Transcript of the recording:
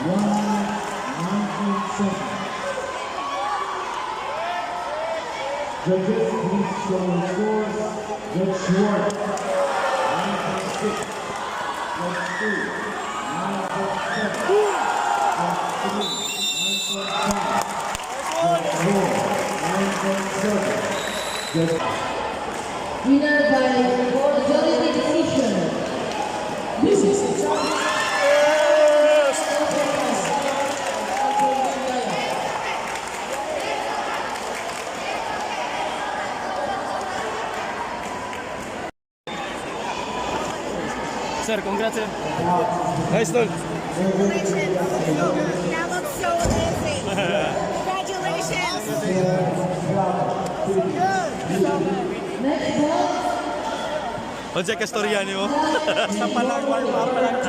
1 minute 19 seconds. Judges, please show your scores. Judge Schwartz, 9.6. Judge 2, 9.7. Judge 3, 9.5. Judge 4, 9.7. Judge Winner by majority decision. This is the champion. Alfred Mangaya. Sir, congrats, sir. Nice, tol. Congratulations. That looks so amazing. Congratulations. So good. So good. Next bout, Unsa ka storya nimo? Basta pa lang, warm up pa lang.